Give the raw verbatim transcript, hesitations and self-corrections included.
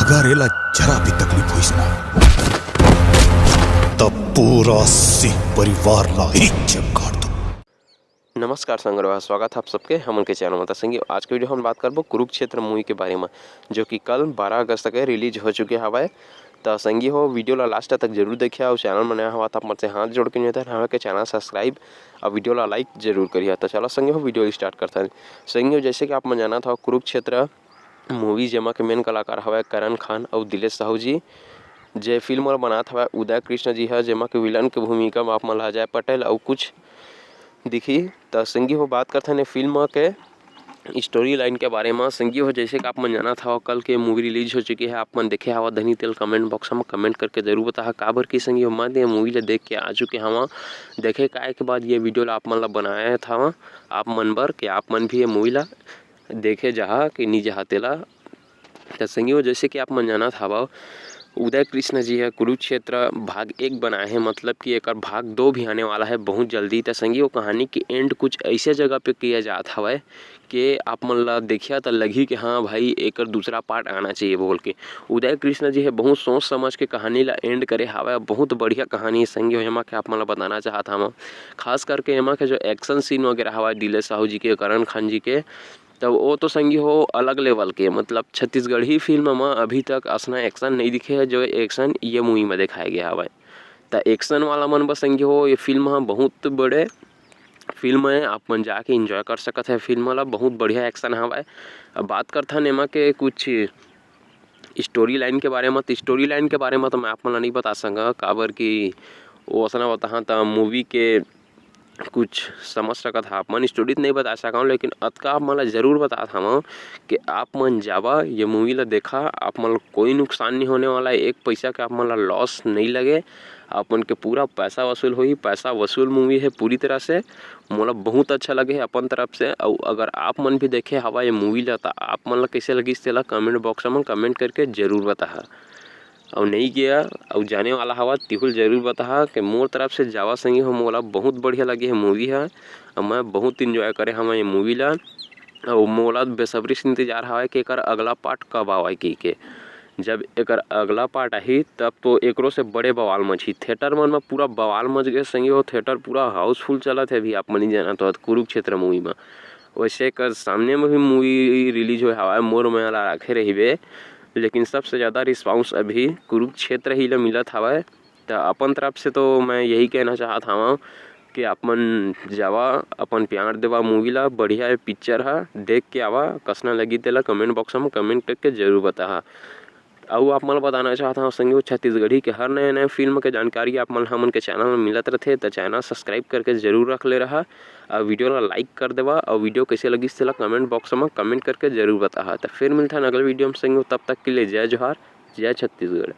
अगर एला जरा भी तकलीफ होइस ना, तब पूरा सिंह परिवार ला इज्जत कर दो। नमस्कार संगवारी, स्वागत है आप सबके हमन के चैनल में। त संगी, आज के वीडियो हम बात करबो कुरुक्षेत्र मूवी के बारे में, जो कि कल बारह अगस्त के रिलीज हो चुके हवय। त संगी हो, वीडियो ला लास्ट तक जरूर देखिया अउ चैनल में नया हवा त आप मन से हाथ जोड़ के निवेदन हवे के चैनल सब्सक्राइब अउ वीडियो ला लाइक जरूर करिया। त चलो संगी हो, वीडियो स्टार्ट करथन। संगी हो, जैसे कि आप मन जानत हव, कुरुक्षेत्र मूवी जेमा के मेन कलाकार हवय करण खान अउ दिलेश साहू जी। जे फिल्म ला बनात हवय उदय कृष्ण जी ह, जेमा के विलन के भूमिका म आप मन ला अजय पटेल अउ कुछ दिखी। त संगी हो, बात करथन ये फिल्म के स्टोरी लाइन के बारे म। संगी हो, जैसे कि आप मन जानत हव, कल के मूवी रिलीज हो चुके हे, आप मन देखे हव धनी तेला कमेंट बॉक्स म कमेंट करके जरूर बताहा, काबर कि संगी हो, मैं ये मूवी ला देख के आ चुके हवं। देखे के आए के बाद ये वीडियो ला आप मन ला बनाए हवं आप मन बर, कि आप मन भी ये मूवी ला देखे जाहा कि नी जाहा तेला। त संगी हो, जैसे कि आप मन जानत हवव, उदय कृष्ण जी ह कुरुक्षेत्र भाग एक बनाए हे, मतलब कि एकर भाग दो भी आने वाला है बहुत जल्दी। त संगी हो, कहानी के एंड कुछ ऐसे जगह पे किया जात हवय कि आप मन ला देखिया त लगही कि हाँ भाई, एकर दूसरा पार्ट आना चाहिए बोल के। उदय कृष्ण जी ह बहुत सोच समझ के कहानी ला एंड करे हावय। बहुत बढ़िया कहानी हे संगी हो, एमा के आप मन ला बताना चाहत हवं, खास करके एमा के जो एक्शन सीन वगैरह हवय दिलेश साहू जी के, करण खान जी के, त वो तो संगी हो अलग लेवल के, मतलब छत्तीसगढ़ी फिल्म म अभी तक असना एक्शन नहीं दिखे है, जो एक्शन ये मूवी में दिखाए गया हवय। त एक्शन वाला मन बर संगी हो, ये फिल्म ह बहुत बड़े फिल्म है, आप मन जाके एंजॉय कर सकत है फिल्म ला। बहुत बढ़िया एक्शन हवय। अब बात करथन एमा के कुछ स्टोरी लाइन के बारे म, त स्टोरी लाइन के बारे म तो मैं आप मन ला नहीं बता सकंव, काबर कि वो असना बताहा त मूवी के कुछ समझ सकत हा आप मन। स्टोरी तो नहीं बता सकंव, लेकिन अतका आप मन ला जरूर बतात हवं कि आप मन जावा, ये मूवी ला देखा, आप मन ला कोई नुकसान नहीं होने वाला है, एक पैसा के आप मन ला लॉस नहीं लगे, आप मन के पूरा पैसा वसूल होही। पैसा वसूल मूवी है पूरी तरह से। मोला बहुत अच्छा लगे हे अपन तरफ से। अउ अगर आप मन भी देखे हवा ये मूवी ला, त आप मन ला कैसे लगिस, तेला कमेंट बॉक्स में कमेंट करके जरूर बताहा। अउ नहीं गया अउ जाने वाला हवा, तिहुल जरूर बताहा कि मोर तरफ से जावा संगी हो, मोला बहुत बढ़िया लगे हे मूवी ह। अउ मैं बहुत एंजॉय करे हवा ये मूवी ला। अउ मोला बेसब्री से इंतजार हवय कि एकर अगला पार्ट कब आवय कहिके। जब एकर अगला पार्ट आही, तब तो एकरो से बड़े बवाल मचही। थिएटर मन म पूरा बवाल मच गए संगी हो, थिएटर पूरा हाउसफुल चलत हे अभी, आप मन ही जानत हो, कुरुक्षेत्र मूवी म। वैसे एकर सामने म भी मूवी रिलीज होए हवय, मोर मया ला राखे रहिबे, लेकिन सबसे ज़्यादा रिस्पॉन्स अभी कुरुक्षेत्र ही ल मिलत हवय। त अपन तरफ से तो मैं यही कहना चाहत हवं कि आप मन जावा, अपन प्यार देवा मूवी ला, बढ़िया हे पिक्चर ह, देख के आवा, कसना लगी तेला कमेंट बॉक्स म कमेंट करके जरूर बताहा। अउ आप मन ल बताना चाहत हवं संगी हो, छत्तीसगढ़ी के हर नया नया फिल्म के जानकारी आप मन ल हमन के चैनल म मिलत रथे, त चैनल सब्सक्राइब करके जरूर रख ले रहा। अउ वीडियो ला लाइक कर देवा, अउ वीडियो कैसे लगिस तेला कमेंट बॉक्स म कमेंट करके जरूर बताहा। त फिर मिलथन अगले वीडियो म संगी हो, तब तक के लिए जय जोहार, जय छत्तीसगढ़।